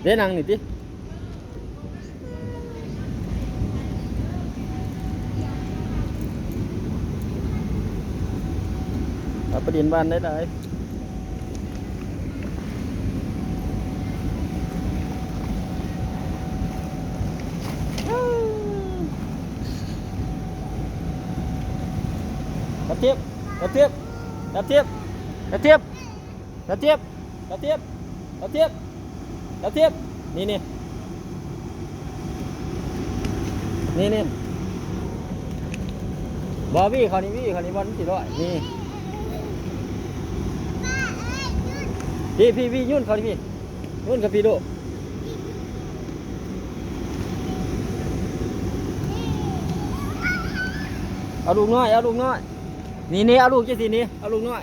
ເດ້ ນັ່ງນີ້ຕິ. ເອົາໄປຫຼິ້ນບ້ານໄດ້ຫຼາຍ. ກະທິບ ກະທິບ ກະທິບ ກະທິບ ກະທິບ ກະທິບ ກະທິບ ກະທິບ ນີ້ ນີ້ ນີ້ ນີ້ ບໍ່ ວີ້ເຂົ້ານີ້ ວີ້ເຂົ້ານີ້ ບ່ອນມັນຊິລອຍ ນີ້ ພີ່ ພີ່ ວີ້ ໂຍນເຂົ້ານີ້ ພີ່ ໂຍນເຂົ້າ ພີ່ ໂດ. ເອົາລູກນ້ອຍ ເອົາລູກນ້ອຍ ນີ້ ນີ້ ເອົາລູກຈັ່ງຊີ້ນີ້ ເອົາລູກນ້ອຍ.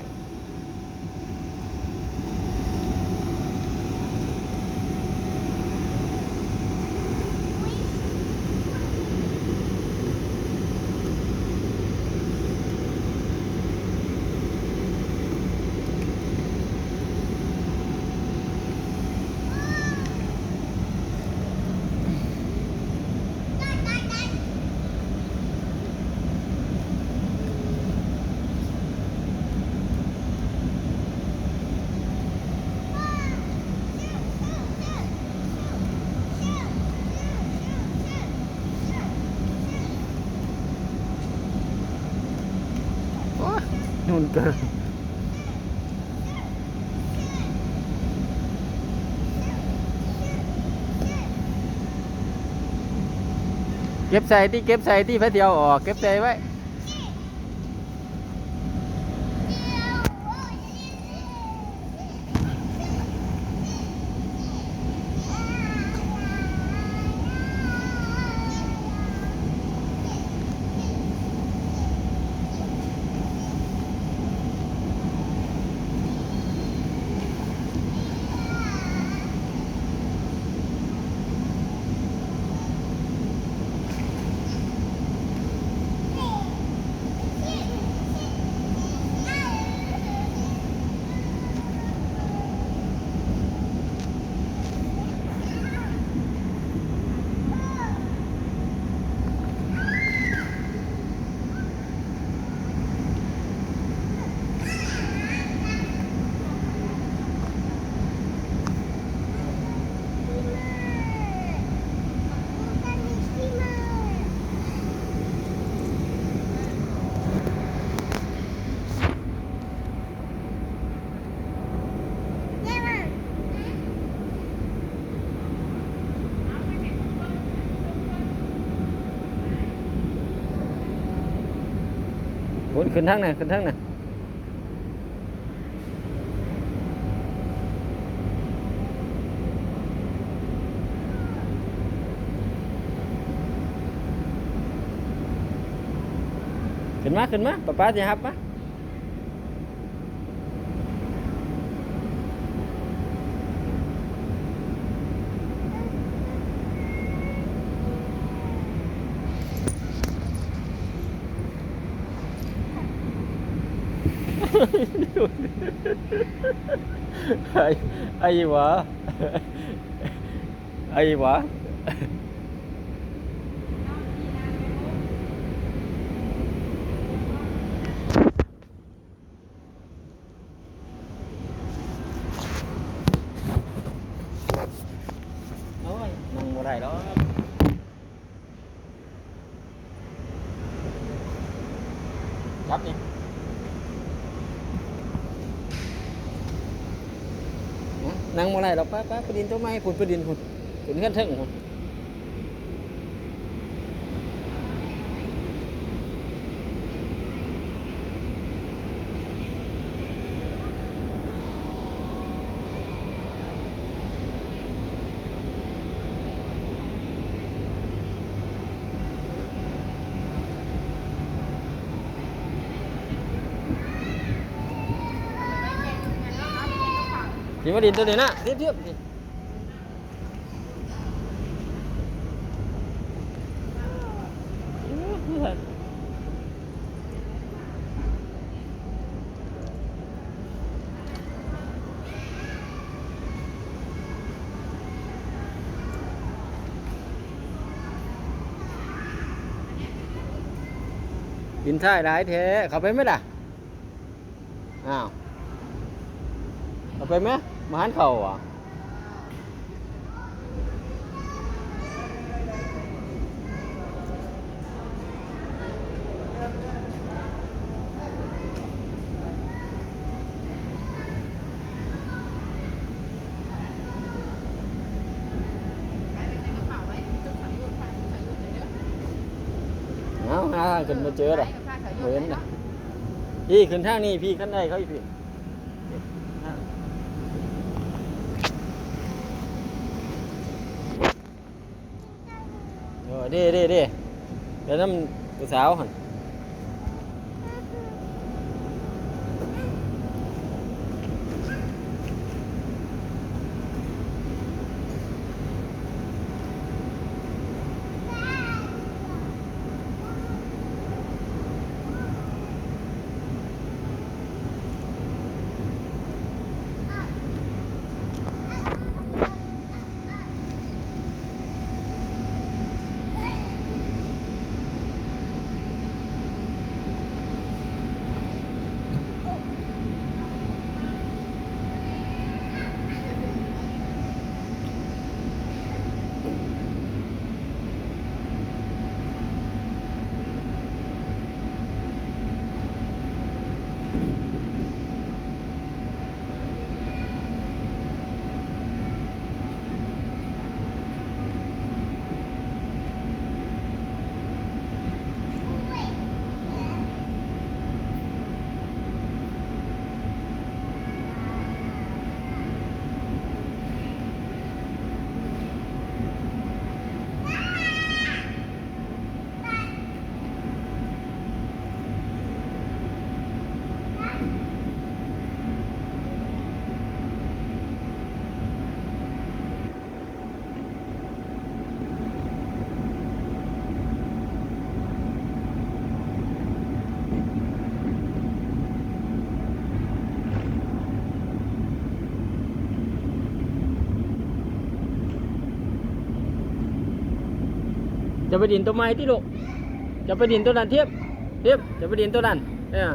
ໂອ້ຍ ຫຸ່ນເກີນ. ເກັບໃສ່ຕິ ເກັບໃສ່ຕິ ໃຜຊິເອົາອອກ ເກັບໃສ່ໄວ້. ໂອ້ຍ ຂຶ້ນທາງນັ້ນ ຂຶ້ນທາງນັ້ນ. ຂຶ້ນມາ ຂຶ້ນມາ ປ້າ ປ້າຊິຮັບມາ. ໄອ້ ໄອ້ຫວາ ໄອ້ຫວາ. ໂອ້ຍ ນັ່ງບໍ່ໄດ້ດອກ. ຈັບນີ້ ນັ່ງບໍ່ໄດ້ດອກ. ໄປ ໄປ ໄປດິນໂຕໃໝ່ພຸ້ນ ໄປດິນພຸ້ນ ຂຶ້ນເຮືອນເທິງພຸ້ນ. ຊິມາຫຼິ້ນໂຕນີ້ນະ ທຽບໆ ນີ້. ເ ກິນທ້າຍຫຼາຍແທ້ ເຂົ້າໄປໄໝລະ? ອ້າວ ເຂົ້າໄປໄໝ? ບໍ່ທັນເຂົ້າຫວາ? ເອົາ ຫາທາງຂຶ້ນບໍ່ເຈີດອກ ບໍ່ເຫັນດອກ. ພີ້ ຂຶ້ນທາງນີ້ ພີ້ ຄັນໄດເຂົາອີກພີ້. ເອີ ເດ້ ເດ້ ເດ້ ໄປນຳຜູ້ສາວຫັ້ນ. ຈະໄປດິນໂຕໃໝ່ຕິລູກ? ຈະໄປດິນໂຕນັ້ນ ທຽບ ທຽບ ຈະໄປດິນໂຕນັ້ນ ເອີ.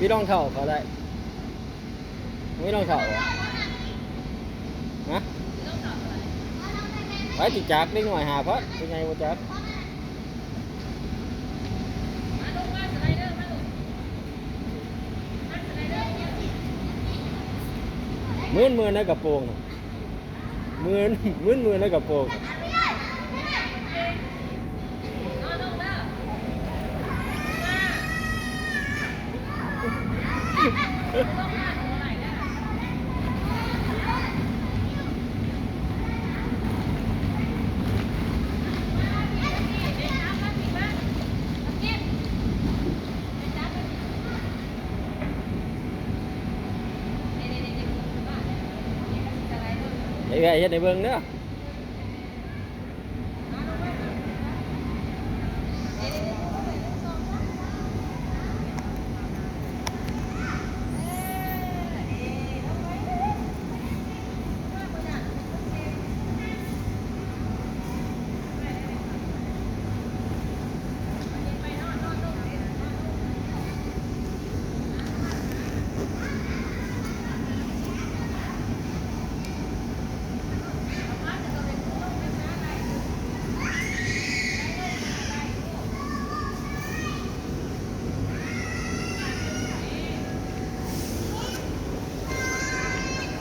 ມີລອງເທ້າເຂົ້າໄດ້. ມີລອງເທ້າຫວາ? ຮະ? ໄປຕິຈັກ ເດັກນ້ອຍຫ້າພັນ ຜູ້ໃຫຍ່ບໍ່ຈັກ. ມື່ນໆ ໃນກະໂປງ ມື່ນໆ ໃນກະໂປງ. ໃຫ້ເອື້ອຍເຮັດໃຫ້ເບິ່ງເດີ. ເ